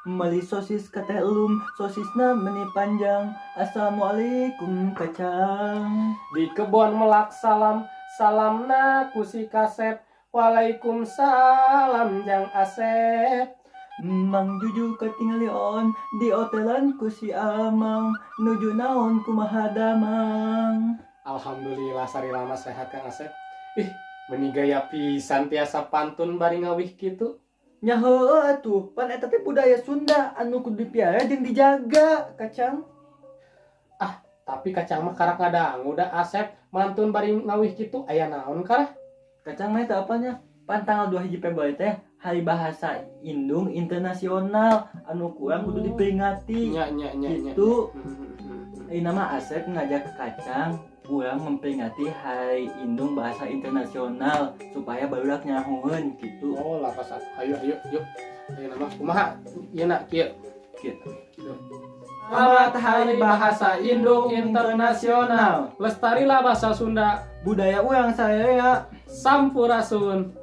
Meuli sosis ka Teh Elum, sosisna meni panjang. Assalamualaikum, Kacang. Di kebon melak salam, salamna ku si Kasep. Waalaikumsalam, Jang Asep. Mang Juju katinggalion di otelan ku si Amang. Nuju naon, kumaha damang? Alhamdulillah, salila sehat, Kang Asep. Ih, meni gaya pisan tiasa pantun bari ngawih kitu. Nya heueuh atuh, pan eta teh budaya Sunda anu kudu dipiara jeung dijaga, Kacang. Tapi Kacang mah karak ngadangu da, Asep mantun bari ngawih kitu aya naon karah? Kacang mah eta apanya? Pan tanggal 2 hiji Februari teh Hari Bahasa Indung Internasional anu kurang kudu diperingati. Nya nya nya nya. Gitu. Ini nama Asep ngajak ke Kacang kurang memperingati Hari Indung Bahasa Internasional supaya barudak nyahoeun gitu. Oh, lapas atuh. Ayo, ayo, yuk. Ayo nama kumaha? Ieu na kieu. Gitu. Selamat Hari Bahasa Indung Internasional. Lestarilah bahasa Sunda. Budaya urang saya. Sampurasun.